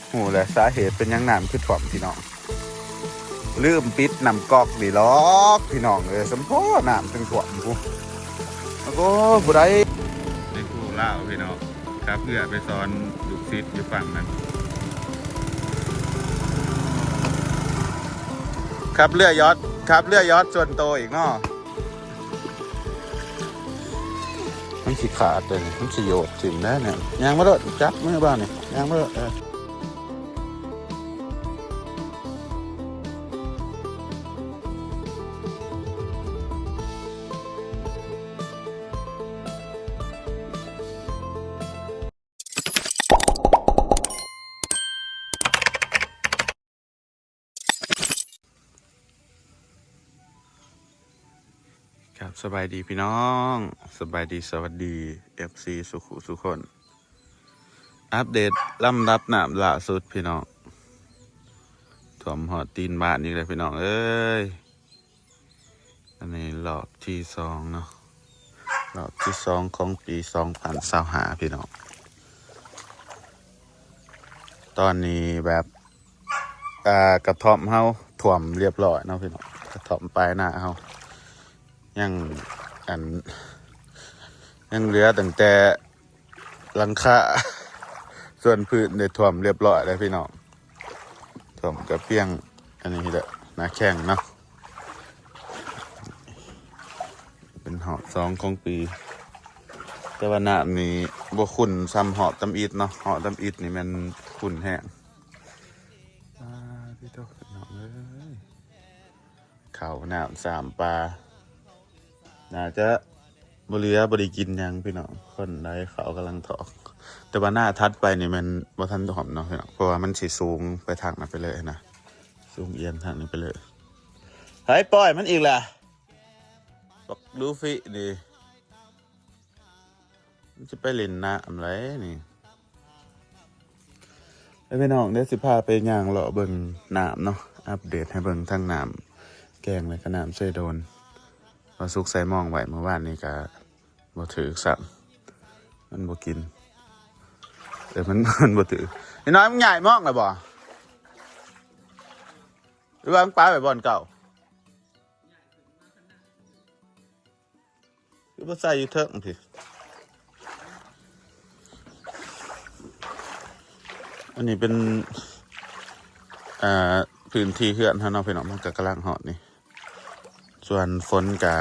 ຮູ້ແລ້ວສາເຫດເປັນຫຍັງນ້ຳຄືຖ້ວມພີ່ນ້ອງ ລືມປິດນ້ຳກອກນີ້ຫຼອກພີ່ນ້ອງເອີຍ ສົມພໍ້ນ້ຳຈຶ່ງຖ້ວມພຸ້ນ. ໂອ້ ຜູ້ໃດ ໄດ້ຄູລາວພີ່ນ້ອງ ຂັບເຮືອໄປສອນລູກສິດຢູ່ຝັ່ງນັ້ນ ຂັບເຮືອຢອດ ຂັບເຮືອຢອດສ່ວນໂຕອີກເນາະ. ມັນຊິຂາດເດ້ ມັນຊິໂຍກຖິ້ມແດ່ນີ້ ຍ່າງມາໂລດ ຈັບມືບ່າວນີ້ ຍ່າງມາໂລດ ເອີ. ຄັບ ສະບາຍດີພີ່ນ້ອງ ສະບາຍດີ ສະຫວັດດີ ເອັຟຊີ ສູ່ຄູ່ສູ່ຄົນ. ອັບເດດລຳດັບນ້ຳລ່າສຸດພີ່ນ້ອງ ຖ້ວມຮອດຕີນບ້ານອີກແລ້ວພີ່ນ້ອງເອີຍ. ອັນນີ້ລອບທີສອງເນາະ ລອບທີສອງຂອງປີສອງພັນຊາວຫ້າພີ່ນ້ອງ. ຕອນນີ້ແບບ ອ່າ ກະທ່ອມເຮົາຖ້ວມລຽບລ້ອຍເນາະພີ່ນ້ອງ ກະທ່ອມປາຍນາເຮົາ ຍັງ ອັນ ຍັງເຫຼືອຕັ້ງແຕ່ຫຼັງຄາ ສ່ວນພື້ນໄດ້ຖ້ວມລຽບລ້ອຍແລ້ວພີ່ນ້ອງ ຖ້ວມກະພຽງອັນນີ້ແຫຼະ ໜ້າແຂ້ງເນາະ. ເປັນຮອບສອງຂອງປີ ແຕ່ວ່ານ້ຳນີ້ບໍ່ຂຸ້ນສ່ຳຮອບທຳອິດເນາະ ຮອບທຳອິດນີ້ແມ່ນຂຸ້ນແຮງ. ອາ ພີ່ໂທ້ ພີ່ນ້ອງເອີຍ ເຂົ້ານ້ຳສາມປາ ໜ້າຈະບໍ່ເຫຼືອບໍ່ໄດ້ກິນຫຍັງພີ່ນ້ອງ ຄົນໄດ້ເຂົ້າກຳລັງຖອກ. ແຕ່ວ່າໜ້າຖັດໄປນີ້ແມ່ນບໍ່ທັນຖ້ວມເນາະພີ່ນ້ອງ ເພາະວ່າມັນຊິສູງໄປທາງນັ້ນໄປເລີຍນະ ສູງອຽນທາງນີ້ໄປເລີຍ. ໃຜປ່ອຍມັນອີກລະ ບັກລູຟີນີ້ ມັນຊິໄປຫຼິ້ນນ້ຳໃດນີ້. ເອີ ພີ່ນ້ອງ ດຽວຊິພາໄປຍ່າງເລາະເບິ່ງນ້ຳເນາະ ອັບເດດໃຫ້ເບິ່ງທັງນ້ຳແກ້ງ ແລະກະນ້ຳເຊໂດນ. ວ່າສຸກໃສ່ມອງໄວ້ມື້ວານນີ້ກະບໍ່ຖືກຊ້ຳ ມັນບໍ່ກິນ ເອີ ມັນ ມັນບໍ່ຖືກ. ນ້ອຍໆ ມຶງຍ້າຍມອງແລ້ວບໍ່ ຫຼືວ່າມຶງປະໄວ້ບ່ອນເກົ່າ? ຄືບໍ່ໃສ່ຢູ່ເທິງພີ້. ອັນນີ້ເປັນ ອ່າ ພື້ນທີ່ເຮືອນເຮົາເນາະພີ່ນ້ອງ ມັນກະກຳລັງຮອດນີ້ ສ່ວນຝົນກະ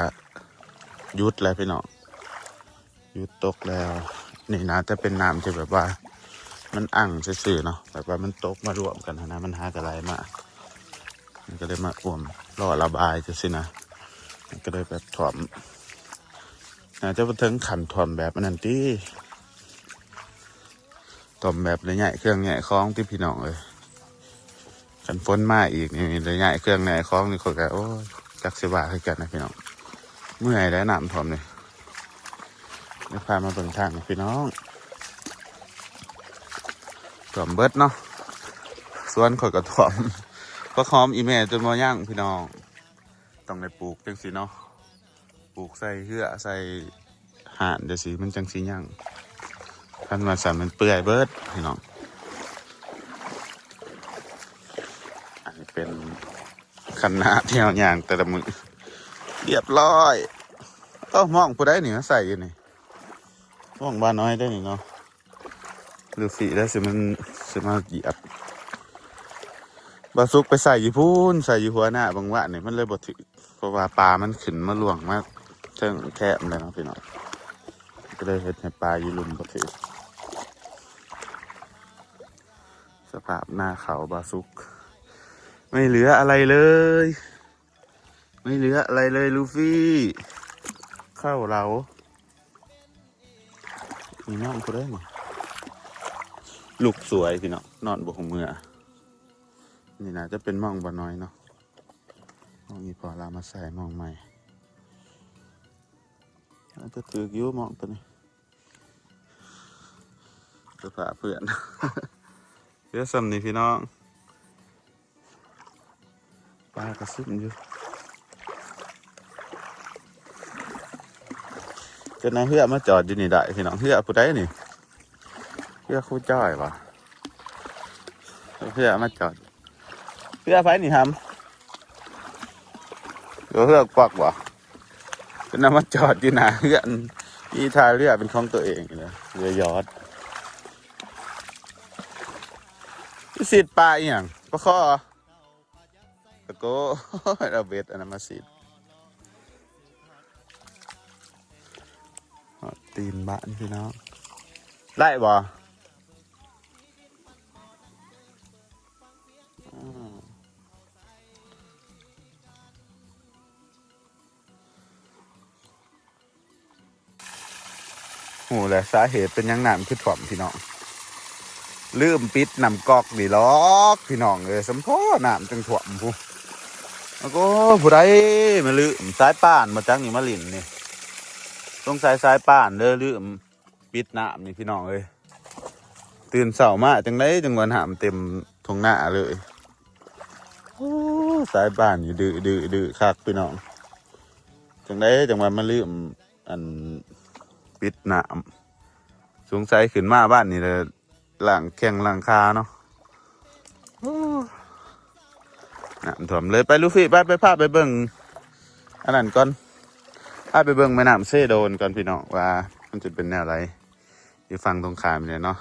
ຢຸດແລ້ວພີ່ນ້ອງ ຢຸດຕົກແລ້ວ. ນີ້ໜ້າຈະເປັນນ້ຳທີ່ແບບວ່າມັນອັ່ງຊື່ໆເນາະ ແບບວ່າມັນຕົກມາລວມກັນຫັ້ນນະ ມັນຫາກະໄຫຼມາ ມັນກະເລີຍມາອວມລໍລະບາຍຈັ່ງຊີ້ນະ ມັນກະເລີຍແບບຖ້ວມ ໜ້າຈະບໍ່ເຖິງຂັ້ນຖ້ວມແບບອັນນັ້ນຕິ ຖ້ວມແບບໄດ້ຍ້າຍເຄື່ອງຍ້າຍຂອງຕິພີ່ນ້ອງເອີຍ. ຄັນຝົນມາອີກນີ້ໄດ້ຍ້າຍເຄື່ອງຍ້າຍຂອງນີ້ ຂ້ອຍກະ ໂອ້ຍ ຈັກຊິວ່າຄືກັນນະພີ່ນ້ອງ ເມື່ອຍແຫຼະນ້ຳຖ້ວມນີ້. ດຽວພາມາເບິ່ງທາງພີ່ນ້ອງ ຖ້ວມເບິດເນາະ ສວນຂ້ອຍກະຖ້ວມ ຜັກຫອມອີ່ແມ່ຈົນບໍ່ຍັງພີ່ນ້ອງ. ຕ້ອງໄດ້ປູກຈັ່ງຊີ້ເນາະ ປູກໃສ່ເຮືອໃສ່ຮ້ານຈັ່ງຊີ້ ມັນຈັ່ງຊິຍັງ ຄັນວ່າຊັ້ນມັນເປື່ອຍເບິດພີ່ນ້ອງ. ອັນນີ້ເປັນຄັນນາທີ່ເຮົາຍ່າງແຕ່ລະມື້ ລຽບລ້ອຍ. ໂອ້ ມອງຜູ້ໃດນີ້ມາໃສ່ຢູ່ນີ້ ມອງບ່າວນ້ອຍໄດ໋ນີ້ເນາະ. ລູກສີໄດ້ ຊິມັນ ຊິມາຢຽບ. ບ່າວສຸກໄປໃສ່ຢູ່ພຸ້ນ ໃສ່ຢູ່ຫົວໜ້າບາງວານນີ້ ມັນເລີຍບໍ່ຖືກ ເພາະວ່າປາມັນຂຶ້ນມາລ່ວງມາເທິງແຄມແລ້ວເນາະພີ່ນ້ອງ ກະເລີຍເຮັດໃຫ້ປາຢູ່ລຸ່ມບໍ່ຖືກ. ສະພາບນາເຂົ້າບ່າວສຸກ ໄມ່ເຫຼືອອະໄລເລີຍ. ໄມ່ເຫຼືອອະໄລເລີຍລູຟີ້ ເຂົ້າເລົາ. ນີ້ນ້ອງຜູ້ໃດນີ້ ລຸກສວຍພີ່ນ້ອງ ນອນບໍ່ຮູ້ເມື່ອ. ນີ້ໜ້າຈະເປັນໝ່ອງບ່າວນ້ອຍເນາະ ໝ່ອງອີ່ພໍ່ລາວມາໃສ່ໝ່ອງໃໝ່ ອາດຈະຖືກຢູ່ໝ່ອງໂຕນີ້. ສະພາບເພື່ອນ ເຫຼືອສ່ຳນີ້ພີ່ນ້ອງ ປາກະຊຶມຢູ່. ຈົນເອົາເຮືອມາຈອດຢູ່ນີ້ໄດ້ພີ່ນ້ອງ. ເຮືອຜູ້ໃດນີ້ ເຮືອຄູຈ້ອຍຫວາ? ເຮືອມາຈອດ. ເຮືອໃຜນີ້ຫຳ? ເຮືອກວັກບໍ່? ເພິ່ນເອົາມາຈອດຢູ່ໜ້າເຮືອນ. ມີທ່າເຮືອເປັນຂອງຕົວເອງເລີຍ ເຮືອຢອດ. ຊິດປາອີ່ຫຍັງ? ປາຄໍ? ຕະໂກ ເອົາເບັດອັນນັ້ນມາຊິດ. ຮອດຕີນບ້ານພີ່ນ້ອງ. ໄດ້ບໍ່? ອືມ. ຮູ້ແລ້ວສາເຫດເປັນຫຍັງນ້ຳຄືຖ້ວມພີ່ນ້ອງ. ລືມປິດນ້ຳກອກນີ້ຫຼອກພີ່ນ້ອງເອີຍ. ສຳພໍ້ນ້ຳຈຶ່ງຖ້ວມພຸ້ນ. ໂອ້ ຜູ້ໃດມາລືມ? ສາຍປານບໍ່ຈັກນີ້ມາຫຼິ້ນນີ້. ສົງໄສສາຍປານເດີ ລືມປິດນ້ຳນີ້ພີ່ນ້ອງເອີຍ. ຕື່ນເຊົ້າມາຈັ່ງໃດຈັ່ງວ່ານ້ຳເຕັມທົ່ງນາເລີຍ. ໂອ້ ສາຍປານນີ້ດື້ໆໆຄັກພີ່ນ້ອງ. ຈັ່ງໃດຈັ່ງວ່າມາລືມ ອັນ ປິດນ້ຳ. ສົງໄສຂຶ້ນມາບ້ານນີ້ລະລ້າງແຂ້ງລ້າງຂາເນາະ. ໂອ້ ນ້ຳຖ້ວມເລີຍ. ໄປລູກພີ່ ໄປ ໄປ ພາໄປເບິ່ງອັນນັ້ນກ່ອນ. ພາໄປເບິ່ງແມ່ນ້ຳເຊໂດນກ່ອນພີ່ນ້ອງ ວ່າມັນຈະເປັນແນວໃດ ຢູ່ຝັ່ງຕົງຂ້າມນີ້ເນາະ.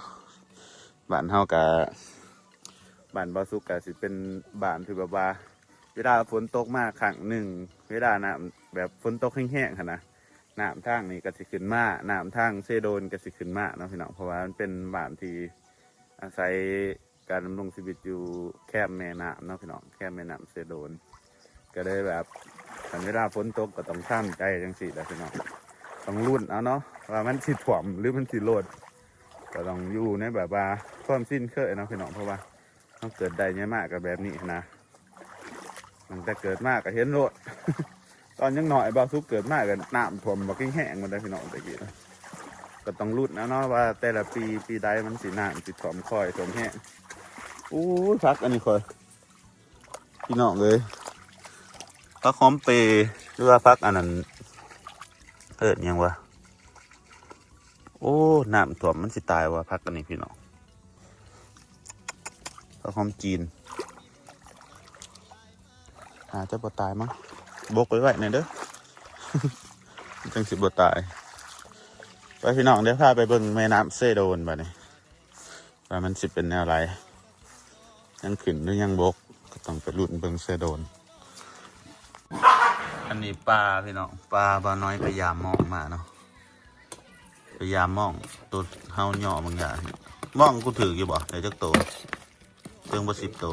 ບ້ານເຮົາກະ ບ້ານບ່າວສຸກກະຊິເປັນບ້ານທີ່ແບບວ່າ ເວລາຝົນຕົກມາຄັ້ງໜຶ່ງ ເວລານ້ຳແບບຝົນຕົກແຮງໆຫັ້ນນະ ນ້ຳທາງນີ້ກໍຊິຂຶ້ນມາ ນ້ຳທາງເຊໂດນກໍຊິຂຶ້ນມາເນາະພີ່ນ້ອງ. ເພາະວ່າມັນເປັນບ້ານທີ່ອາໄສການດຳລົງຊີວິດຢູ່ແຄມແມ່ນ້ຳເນາະພີ່ນ້ອງ ແຄມແມ່ນ້ຳເຊໂດນ. ກໍເລີຍແບບ ຄັນເວລາຝົນຕົກກໍຕ້ອງຊຳໃຈຈັ່ງຊີ້ແຫຼະພີ່ນ້ອງ. ຕ້ອງລຸ້ນເອົາເນາະ ວ່າມັນຊິຖ້ວມ ຫຼື ມັນຊິລົ້ນ. ກໍຕ້ອງຢູ່ໃນແບບວ່າຄວາມຊິນເຄີຍເນາະພີ່ນ້ອງ ເພາະວ່າ ເຮົາເກີດໄດ້ໃຫຍ່ມາກໍແບບນີ້ນະ. ຕັ້ງແຕ່ເກີດມາກໍເຫັນໂລດ. ຕອນຍັງນ້ອຍ ບ່າວສຸກເກີດມາກໍນ້ຳຖ້ວມບັກແຮງໆໝົດເດ້ພີ່ນ້ອງ ແຕ່ກີ້ນະ. ກໍຕ້ອງລຸ້ນເອົາເນາະ ວ່າແຕ່ລະປີ ປີໃດມັນຊິນ້ຳຊິຖ້ວມຄ່ອຍຖ້ວມແຮງ. ໂອ້ຍ ຜັກອັນນີ້ຂ້ອຍ ພີ່ນ້ອງເອີຍ ຜັກຫອມເປ ຫຼືວ່າຜັກອັນນັ້ນ ເອີ້ນຫຍັງວະ? ໂອ້ ນ້ຳຖ້ວມມັນຊິຕາຍວ່າ ຜັກອັນນີ້ພີ່ນ້ອງ ຜັກຫອມຈີນ. ໜ້າຈະບໍ່ຕາຍມັ້ງ ບົກໄວໆແດ່ເດີ ມັນຈັ່ງຊິບໍ່ຕາຍ. ໄປພີ່ນ້ອງ ດຽວພາໄປເບິ່ງແມ່ນ້ຳເຊໂດນບາດນີ້ ວ່າມັນຊິເປັນແນວໃດ ຍັງຂຶ້ນຫຼືຍັງບົກ ກໍຕ້ອງໄປລຸ້ນເບິ່ງເຊໂດນ. ອັນນີ້ປາພີ່ນ້ອງ ປາບ່າວນ້ອຍໄປຢາມມອງມາເນາະ ໄປຢາມມອງ ໂຕເຮົາຍໍບາງຢ່າງ. ມອງກູຖືກຢູ່ບໍ່? ໄດ້ຈັກໂຕ? ເຖິງບໍ່ສິບໂຕ.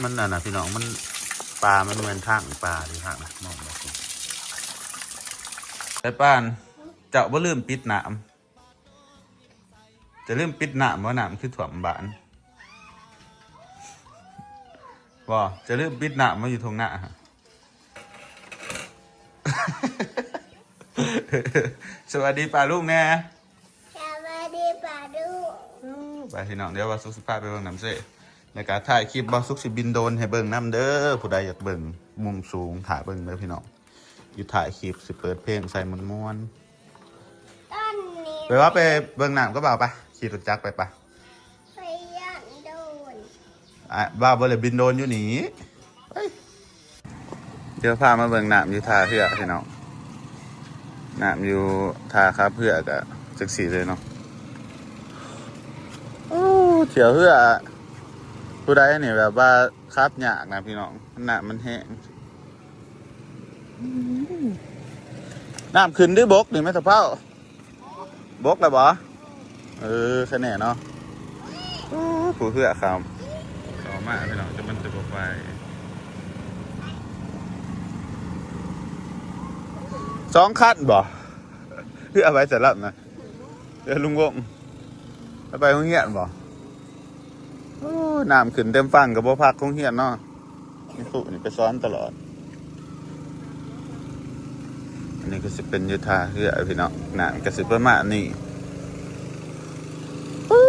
ມັນອັນນະພີ່ນ້ອງ ມັນ ປາມັນແມ່ນທາງປາຢູ່ທາງນະ ມອງບໍ່ຖືກ. ໄອ້ປານ ເຈົ້າບໍ່ລືມປິດນ້ຳ? ຈະລືມປິດນ້ຳບໍ່? ນ້ຳຄືຖ້ວມບ້ານບໍ່? ຈະລືມປິດນ້ຳບໍ່ ຢູ່ທົ່ງນາ? ສະຫວັດດີປ້າລຸງແດ່. ສະຫວັດດີປ້າລຸງ. ໄປພີ່ນ້ອງ ດຽວບ່າວສຸກຊິພາໄປເບິ່ງນ້ຳເຊ ແລ້ວກະຖ່າຍຄລິບ ບ່າວສຸກຊິບິນໂດຣນໃຫ້ເບິ່ງນຳເດີ. ຜູ້ໃດຢາກເບິ່ງມຸມສູງ ຖ້າເບິ່ງເດີພີ່ນ້ອງ. ຢູ່ທ້າຍຄລິບຊິເປີດເພງໃສ່ມ່ວນໆ. ຕອນນີ້ ໄປວ່າໄປເບິ່ງນ້ຳກັບບ່າວປະ ຂີ່ລົດຈັກໄປປະ. ໄປຢ້ານໂດຣນ ອ້າຍ ບ່າວບໍ່ໄດ້ບິນໂດຣນຢູ່ນີ້. ໄປ ດຽວພາມາເບິ່ງນ້ຳຢູ່ທ່າເຮືອພີ່ນ້ອງ. ນ້ຳຢູ່ທ່າຂັບເຮືອກະຈັ່ງຊີ້ເລີຍເນາະ. ໂອ້ ທ່ຽວເຮືອຜູ້ໃດນີ້ແບບວ່າຂັບຍາກນະພີ່ນ້ອງ ນ້ຳມັນແຮງ. ນ້ຳຂຶ້ນຫຼືບົກນີ້ແມ່ຕະເພົາ? ບົກແລ້ວບໍ່? ເອີ ຄະແນເນາະ. ໂອ້ ຜູ້ເຮືອເຂົ້າ ເຂົ້າມາພີ່ນ້ອງ ຈະມັນຈະບໍ່ໄປ. ສອງຄັນບໍ່? ເຮືອໄປສະລັບນະ ເຮືອລຸງວົງ ໄປໂຮງຮຽນບໍ່? ໂອ້ ນ້ຳຂຶ້ນເຕັມຝັ່ງກໍບໍ່ພັກໂຮງຮຽນເນາະ. ນີ້ຄູນີ້ໄປສອນຕະຫຼອດ. ອັນນີ້ກໍຊິເປັນຢູ່ທ່າເຮືອພີ່ນ້ອງ ນ້ຳກໍຊິປະມານນີ້. ໂອ້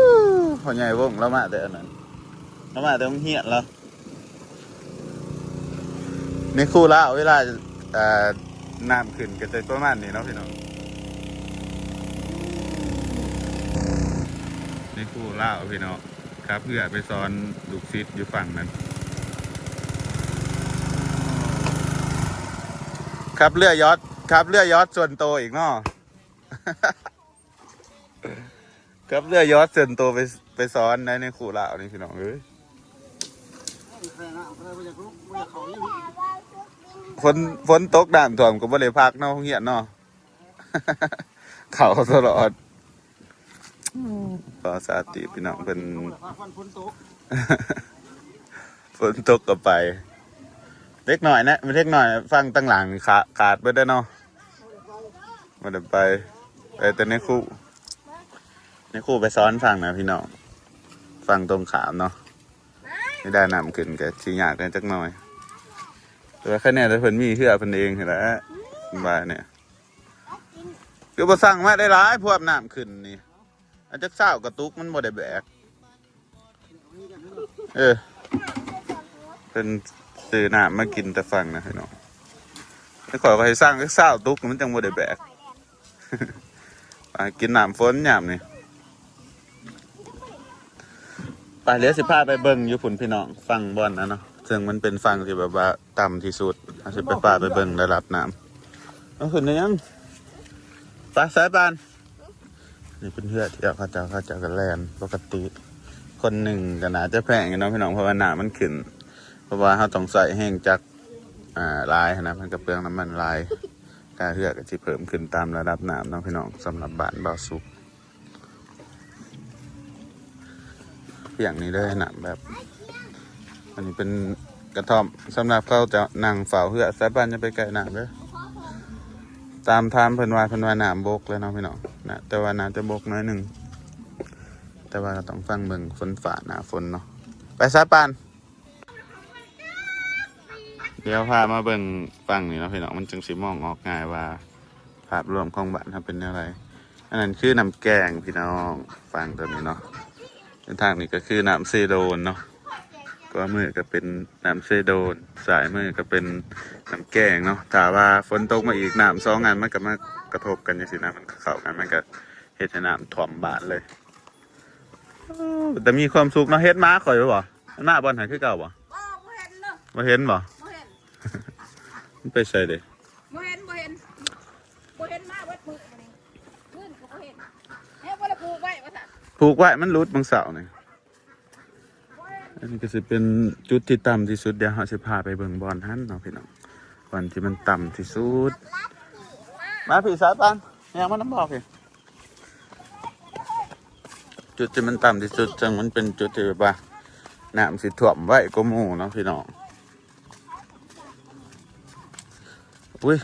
ພໍ່ໃຫຍ່ວົງລາວມາແຕ່ອັນນັ້ນ ລາວມາແຕ່ໂຮງຮຽນລາວ. ໃນຄູລາວເວລາ ເອີ ນ້ຳຂຶ້ນກໍຈະປະມານນີ້ເນາະພີ່ນ້ອງ. ໃນ ຄູລາວພີ່ນ້ອງ ຂັບເຮືອໄປສອນລູກສິດຢູ່ຝັ່ງນັ້ນ ຂັບເຮືອຢອດ ຂັບເຮືອຢອດສ່ວນໂຕອີກເນາະ ຂັບເຮືອຢອດສ່ວນໂຕໄປ ໄປສອນໃນ ໃນຄູລາວນີ້ພີ່ນ້ອງເອີຍ ຝົນ ຝົນຕົກນ້ຳຖ້ວມກໍບໍ່ໄດ້ພັກເນາະ ໂຮງຮຽນເນາະ ເຂົ້າຕະຫຼອດ ຂໍສາຕິພີ່ນ້ອງເພິ່ນ ຝົນຕົກກໍໄປ ເດັກນ້ອຍນະ ເດັກນ້ອຍຝັ່ງຕັ້ງຫຼັງຂາ ຂາດເບິດເດ້ເນາະ ບໍ່ໄດ້ໄປ ໄປແຕ່ໃນຄູ ໃນຄູໄປສອນຝັ່ງນະພີ່ນ້ອງ ຝັ່ງຕົງຂ້າມເນາະ ເວລານ້ຳຂຶ້ນກໍຊິຍາກແດ່ຈັກໜ່ອຍ ແຕ່ວ່າໃຄແນ່ແຕ່ເພິ່ນມີເຮືອເພິ່ນເອງຫັ້ນແຫຼະ ສະບາຍແນ່ ຄືບໍ່ສັ່ງມາໄດ້ຫຼາຍ ພວມນ້ຳຂຶ້ນນີ້ ອາ ຈັກຊາວກະຕຸກມັນບໍ່ໄດ້ແບກ ເອີ ເພິ່ນຊື້ນ້ຳມາກິນແຕ່ຝັ່ງນະພີ່ນ້ອງ ແຕ່ຂ້ອຍວ່າໃຫ້ສັ່ງຈັກຊາວຕຸກມັນຈັ່ງບໍ່ໄດ້ແບກ ອ່າ ກິນນ້ຳຝົນຍາມນີ້ ໄປ ດຽວຊິພາໄປເບິ່ງຢູ່ພຸ້ນພີ່ນ້ອງ ຝັ່ງບ່ອນນັ້ນເນາະ ເຊິ່ງມັນເປັນຝັ່ງທີ່ແບບວ່າຕ່ຳທີ່ສຸດ ເຮົາຊິໄປພາໄປເບິ່ງລະດັບນ້ຳ ເອົາຂຶ້ນໄດ້ຍັງ ໄປ ສາຍປານ ນີ້ເປັນເຮືອທ່ຽວເຂົາເຈົ້າ ເຂົາເຈົ້າກໍແລ່ນປົກກະຕິ ຄົນໜຶ່ງກໍໜ້າຈະແພງຢູ່ເນາະພີ່ນ້ອງ ເພາະວ່ານ້ຳມັນຂຶ້ນ ເພາະວ່າເຮົາຕ້ອງໃຊ້ແຮງຈັກ ອ່າ ຫຼາຍຫັ້ນນະ ມັນກໍເປືອງນ້ຳມັນຫຼາຍ ຄ່າເຮືອກໍຊິເພີ່ມຂຶ້ນຕາມລະດັບນ້ຳເນາະພີ່ນ້ອງ ສຳລັບບ້ານບ່າວສຸກ ພຽງນີ້ເດີ ນ້ຳແບບ ອັນນີ້ເປັນກະທ່ອມ ສຳລັບເຂົາເຈົ້ານັ່ງເຝົ້າເຮືອ ສາຍປານຢ່າໄປໃກ້ນ້ຳເດີ ຕາມຖາມເພິ່ນວ່າ ເພິ່ນວ່ານ້ຳບົກແລ້ວເນາະພີ່ນ້ອງນະ ແຕ່ວ່າໜ້າຈະບົກໜ້ອຍໜຶ່ງ ແຕ່ວ່າກໍຕ້ອງຟັງເບິ່ງຝົນຟ້າໜ້າຝົນເນາະ ໄປ ສາຍປານ ດຽວພາມາເບິ່ງຝັ່ງນີ້ເນາະພີ່ນ້ອງ ມັນຈຶ່ງຊິມອງອອກງ່າຍວ່າພາບລວມຂອງບ້ານເຮົາເປັນແນວໃດ ອັນນັ້ນຄືນ້ຳແກ້ງພີ່ນ້ອງ ຝັ່ງຕົວນີ້ເນາະ ທາງນີ້ກໍຄືນ້ຳເຊໂດນເນາະ ຂວາມືກໍເປັນນ້ຳເຊໂດນ ຊ້າຍມືກໍເປັນນ້ຳແກ້ງເນາະ ຖ້າວ່າຝົນຕົກມາອີກ ນ້ຳສອງອັນມັນກໍມາກະທົບກັນຈັ່ງຊີ້ນະ ມັນເຂົ້າກັນ ມັນກໍເຮັດໃຫ້ນ້ຳຖ້ວມບ້ານເລີຍ ໂອ້ ແຕ່ມີຄວາມສຸກເນາະ ເຫັນໝາຂ້ອຍບໍ່? ມັນມາບ່ອນຫັ້ນຄືເກົ່າບໍ່? ບໍ່ ບໍ່ເຫັນເນາະ ບໍ່ເຫັນບໍ່? ບໍ່ເຫັນ ມັນໄປໃສເດ? ບໍ່ເຫັນ ບໍ່ເຫັນ ບໍ່ເຫັນ ມາເບິດມື້ມື້ນີ້ ຄືນກໍບໍ່ເຫັນ ແຮງບໍ່ໄດ້ຜູກໄວ້ວ່າຊັ້ນ ຜູກໄວ້ ມັນຫຼຸດມື້ເຊົ້ານີ້ ອັນນີ້ກໍຊິເປັນຈຸດທີ່ຕ່ຳທີ່ສຸດ ດຽວເຮົາຊິພາໄປເບິ່ງບ່ອນຫັ້ນເນາະພີ່ນ້ອງ ບ່ອນທີ່ມັນຕ່ຳທີ່ສຸດ ມາພີ່ ສາຍປານ ຍ່າງມານຳພໍ່ພີ່ ຈຸດທີ່ມັນຕ່ຳທີ່ສຸດ ເຊິ່ງມັນເປັນຈຸດທີ່ແບບວ່ານ້ຳຊິຖ້ວມໄວກວ່າໝູ່ເນາະພີ່ນ້ອງ ອຸ້ຍ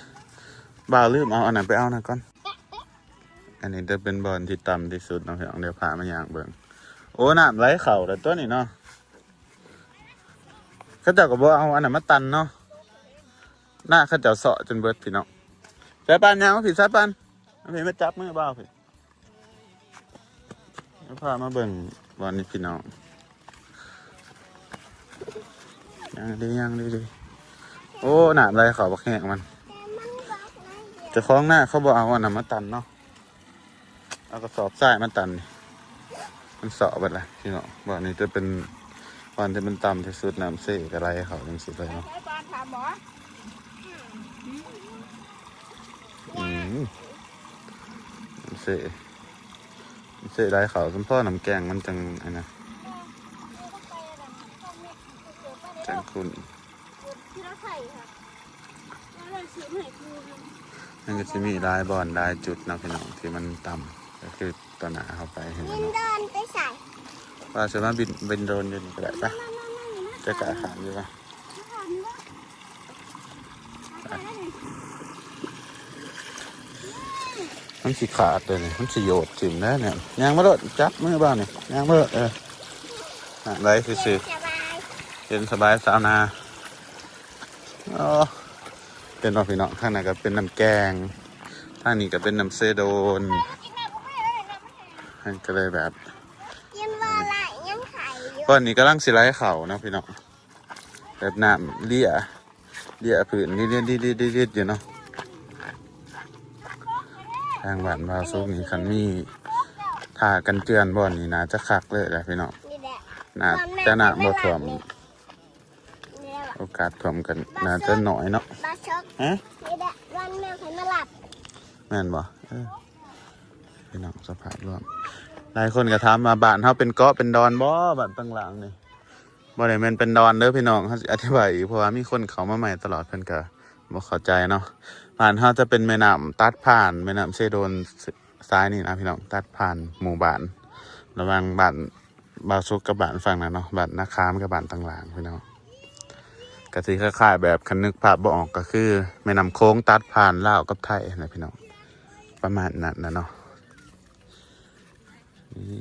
ບ່າວລືມເອົາອັນນັ້ນໄປເອົານັ້ນກ່ອນ ອັນນີ້ຈະເປັນບ່ອນທີ່ຕ່ຳທີ່ສຸດເນາະພີ່ນ້ອງ ດຽວພາມາຍ່າງເບິ່ງ ໂອ້ ນ້ຳໄຫຼເຂົ້າແລ້ວຕົວນີ້ເນາະ ເຂົາເຈົ້າກໍບໍ່ເອົາອັນນັ້ນມາຕັນເນາະ ນາເຂົາເຈົ້າເຊາະຈົນເບິດພີ່ນ້ອງ ສາຍປານຍ່າງມາພີ່ ສາຍປານ ມາພີ່ ມາຈັບມືບ່າວພີ່ ດຽວພາມາເບິ່ງບ່ອນນີ້ພີ່ນ້ອງ ຍ່າງດີໆ ໂອ້ ນ້ຳໄຫຼເຂົ້າບັກແຮງມັນ ເຈົ້າຂອງນາເຂົາບໍ່ເອົາອັນນັ້ນມາຕັນເນາະ ເອົາກະສອບຊາຍມາຕັນນີ້ ມັນເຊາະເບິດລະພີ່ນ້ອງ ບ່ອນນີ້ຈະເປັນບ່ອນທີ່ມັນຕ່ຳທີ່ສຸດ ນ້ຳເຊກໍໄຫຼເຂົ້າຈັ່ງຊີ້ເລີຍເນາະ ອືມ ເຊ ເຊໄຫຼເຂົ້າ ສຳພໍນ້ຳແກງມັນຈັ່ງອັນນັ້ນ ຈັ່ງຂຸ້ນ ທີ່ເຮົາໃສ່ ມັນກໍຊິມີຫຼາຍບ່ອນຫຼາຍຈຸດເນາະພີ່ນ້ອງ ທີ່ມັນຕ່ຳ ກໍຄືຕໍ່ໜ້າເຮົາໄປເຫັນເນາະ ວ່າຊິມາບິນ ບິນໂດຣນຢູ່ນີ້ກໍໄດ້ປະ ຈະກ້າຂ້າມຢູ່ປະ ມັນຊິຂາດເດ້ນີ້ ມັນຊິໂຍດຖິ້ມແລ້ວນີ້ ຍ່າງມາໂລດ ຈັບມືບ່າວນີ້ ຍ່າງມາໂລດ ເອີ ນັ້ນໄວ້ຊື່ໆ ເຢັນສະບາຍ ເຢັນສະບາຍຊາວນາ ອໍ ເຫັນບໍ່ພີ່ນ້ອງ ທາງນັ້ນກໍເປັນນ້ຳແກງ ທາງນີ້ກໍເປັນນ້ຳເຊໂດນ ມັນກໍເລີຍແບບ ກິນບໍ່ຫຼາຍ ຍັງໄຂ່ຢູ່ ຕອນນີ້ກຳລັງຊິໄຫຼເຂົ້າເນາະພີ່ນ້ອງ ແບບນ້ຳເລຍ ເລຍພື້ນ ເລຍໆໆໆຢູ່ເນາະ ທາງບ້ານບ່າວສຸກນີ້ ຄັນມີ ຖ້າກັນເຈື່ອນບ່ອນນີ້ໜ້າຈະຄັກເລີຍແຫຼະພີ່ນ້ອງ. ນີ້ແຫຼະ ໜ້າຈະນ້ຳບໍ່ຖ້ວມ ນີ້ແຫຼະ ໂອກາດຖ້ວມກໍໜ້າຈະໜ້ອຍເນາະ. ບ່າວສຸກ ຮະ ນີ້ແຫຼະ ວັນແມ່ໃຜມາຮັບ ແມ່ນບໍ່? ເອີ ພີ່ນ້ອງ ສະພາບລວມ ຫຼາຍຄົນກໍຖາມວ່າ ບ້ານເຮົາເປັນເກາະເປັນດອນບໍ່ ບ້ານຕັງຫຼາງນີ້? ບໍ່ໄດ້ແມ່ນເປັນດອນເດີພີ່ນ້ອງ ເຮົາຊິອະທິບາຍອີກ ເພາະວ່າມີຄົນເຂົ້າມາໃໝ່ຕະຫຼອດ ເພິ່ນກໍບໍ່ເຂົ້າໃຈເນາະ. ບ້ານເຮົາຈະເປັນແມ່ນ້ຳຕັດຜ່ານ ແມ່ນ້ຳເຊໂດນ ສ- ສາຍນີ້ນະພີ່ນ້ອງ ຕັດຜ່ານໝູ່ບ້ານ ລະຫວ່າງບ້ານບ່າວສຸກກັບບ້ານຝັ່ງນັ້ນເນາະ ບ້ານນາຄາມກັບບ້ານຕັງຫຼາງພີ່ນ້ອງ. ກໍຊິຄ້າຍໆແບບ ຄັນນຶກພາບບໍ່ອອກກໍຄືແມ່ນ້ຳໂຂງຕັດຜ່ານລາວກັບໄທຫັ້ນແຫຼະພີ່ນ້ອງ ປະມານນັ້ນນະເນາະ. ນີ້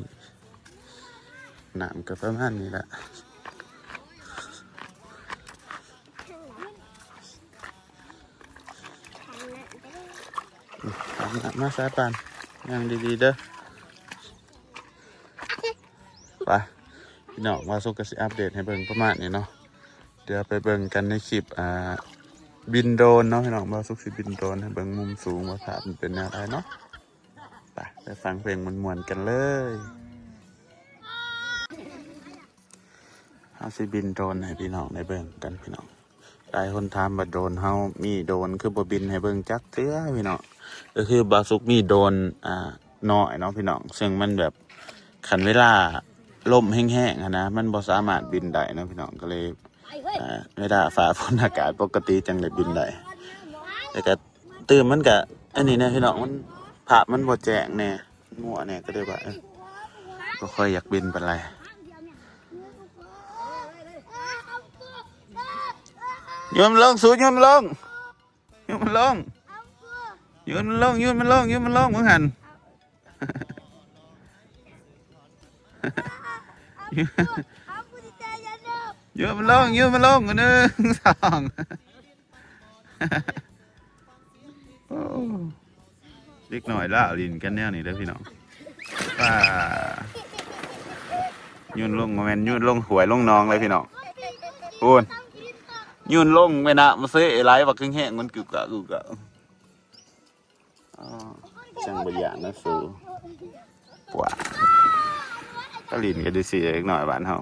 ນ້ຳກໍປະມານນີ້ແຫຼະ ຕາມນ້ຳມາສາຍປານ ຍ່າງດີໆເດີ. ໄປພີ່ນ້ອງ ບ່າວສຸກກໍຊິອັບເດດໃຫ້ເບິ່ງປະມານນີ້ເນາະ. ດຽວໄປເບິ່ງກັນໃນຄລິບ ອ່າ ບິນໂດຣນເນາະພີ່ນ້ອງ ບ່າວສຸກຊິບິນໂດຣນໃຫ້ເບິ່ງມຸມສູງວ່າພາບມັນເປັນແນວໃດເນາະ. ໄປ ໄປຟັງເພງມ່ວນໆກັນເລີຍ. ເຮົາຊິບິນໂດຣນໃຫ້ພີ່ນ້ອງໄດ້ເບິ່ງກັນພີ່ນ້ອງ. ຫຼາຍຄົນຖາມວ່າໂດຣນເຮົາມີໂດຣນຄືບໍ່ບິນໃຫ້ເບິ່ງຈັກເທື່ອພີ່ນ້ອງ. ກໍຄືບ່າວສຸກມີໂດຣນ ອ່າ ນ້ອຍເນາະພີ່ນ້ອງ ເຊິ່ງມັນແບບ ຄັນເວລາລົມແຮງໆຫັ້ນນະ ມັນບໍ່ສາມາດບິນໄດ້ເນາະພີ່ນ້ອງ ກໍເລີຍ ອ່າ ເວລາຟ້າຝົນອາກາດປົກກະຕິຈັ່ງໄດ້ບິນໄດ້. ແລ້ວກໍຕື່ມມັນກະອັນນີ້ແດ່ພີ່ນ້ອງ ມັນ ພາບມັນບໍ່ແຈ້ງແດ່ ມັນມົວແດ່ ກໍເລີຍວ່າ ເອີ ບໍ່ຄ່ອຍຢາກບິນປານໃດ. ໂຍນມັນລົງ ສູໂຍນມັນລົງ ໂຍນມັນລົງ ໂຍນມັນລົງ ໂຍນມັນລົງ ໂຍນມັນລົງ ມຶງຫັ້ນ. ໂຍນມັນລົງ ໂຍນມັນລົງ ໜຶ່ງ ສອງ. ໂອ້ ເດັກນ້ອຍລາວຫຼິ້ນກັນແນວນີ້ເດີພີ່ນ້ອງ. ປ້າ ໂຍນລົງ ບໍ່ແມ່ນໂຍນລົງຫ້ວຍລົງໜອງເລີຍພີ່ນ້ອງ. ໂອ້ຍ ໂຍນລົງແມ່ນ້ຳເຊໄຫຼບັກແຮງໆ ມັນກຶກກະກຶກກະ. ອໍ ຈັ່ງບໍ່ຢ້ານນະສູ. ປະ ກໍຫຼິ້ນກັນຊື່ໆ ເດັກນ້ອຍບ້ານເຮົາ.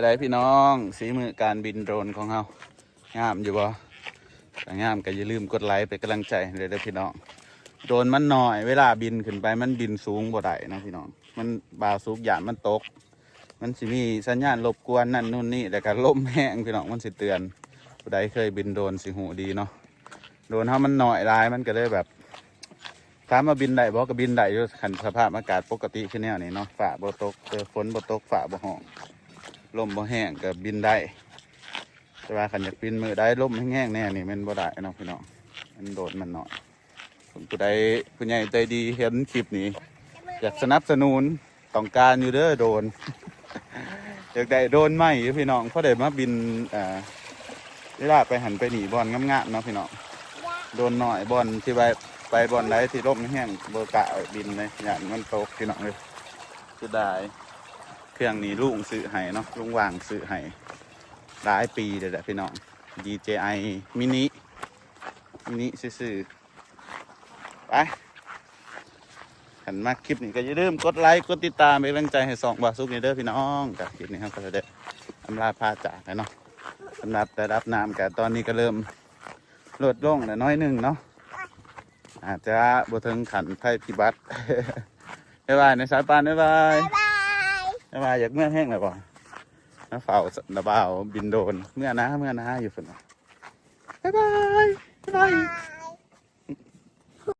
ໄປພີ່ນ້ອງ ສີມືການບິນໂດຣນຂອງເຮົາ ງາມຢູ່ບໍ່? ຖ້າງາມກໍຢ່າລືມກົດໄລເປັນກຳລັງໃຈໃຫ້ເດີພີ່ນ້ອງ. ໂດຣນມັນໜ້ອຍ ເວລາບິນຂຶ້ນໄປມັນບິນສູງບໍ່ໄດ້ເນາະພີ່ນ້ອງ. ມັນ ບ່າວສຸກຢ້ານມັນຕົກ ມັນຊິມີສັນຍານລົບກວນນັ້ນນູ້ນນີ້ ແລ້ວກໍລົມແຮງພີ່ນ້ອງ ມັນຊິເຕືອນ. ຜູ້ໃດເຄີຍບິນໂດຣນຊິຮູ້ດີເນາະ. ໂດຣນເຮົາມັນໜ້ອຍຫຼາຍ ມັນກໍເລີຍແບບ ຖາມວ່າບິນໄດ້ບໍ່? ກໍບິນໄດ້ຢູ່ ຄັນສະພາບອາກາດປົກກະຕິຄືແນວນີ້ເນາະ ຟ້າບໍ່ຕົກ ເອີ ຝົນບໍ່ຕົກ ຟ້າບໍ່ຮ້ອງ ລົມບໍ່ແຮງກໍບິນໄດ້. ແຕ່ວ່າຄັນຢາກບິນມື້ໃດລົມແຮງໆແນ່ນີ້ແມ່ນບໍ່ໄດ້ເນາະພີ່ນ້ອງ ມັນໂດຣນມັນໜ້ອຍ. ຜູ້ໃດ ຜູ້ໃຫຍ່ໃຈດີເຫັນຄລິບນີ້ ຢາກສະໜັບສະໜູນ ຕ້ອງການຢູ່ເດີໂດຣນ ຢາກໄດ້ໂດຣນໃໝ່ຢູ່ພີ່ນ້ອງ ພໍໄດ້ມາບິນ ເອີ ເວລາໄປຫັ້ນໄປນີ້ບ່ອນງາມໆເນາະພີ່ນ້ອງ. ໂດຣນນ້ອຍ ບ່ອນທີ່ໄປ ໄປບ່ອນໃດທີ່ລົມແຮງບໍ່ກ້າບິນເລີຍ ຢ້ານມັນຕົກພີ່ນ້ອງເອີຍ. ເສຍດາຍ ເຄື່ອງນີ້ລຸງຊື້ໃຫ້ເນາະ ລຸງຫວ່າງຊື້ໃຫ້ຫຼາຍປີແລ້ວແຫຼະພີ່ນ້ອງ ດີເຈໄອ ມິນິ ມິນິຊື່ໆ. ໄປ ຄັນມັກຄລິບນີ້ກໍຢ່າລືມກົດໄລ ກົດຕິດຕາມເປັນກຳລັງໃຈໃຫ້ຊ່ອງບ່າວສຸກນີ້ເດີພີ່ນ້ອງ. ກໍຄລິບນີ້ເຮົາກໍຈະໄດ້ອຳລາພາຈາກແລ້ວເນາະ. ສຳລັບລະດັບນ້ຳກໍຕອນນີ້ກໍເລີ່ມລົດລົງແລ້ວໜ້ອຍໜຶ່ງເນາະ ອາດຈະບໍ່ເຖິງຂັ້ນໄພພິບັດ. ບາຍບາຍນະສາຍປານ ບາຍບາຍ ບາຍບາຍ. ບາຍບາຍ ຢາກເມືອແຮງແລ້ວບໍ່? ມາເຝົ້າລະບ່າວບິນໂດຣນ ເມືອນາ ເມືອນາຢູ່ພຸ້ນ. ບາຍບາຍ ບາຍບາຍ.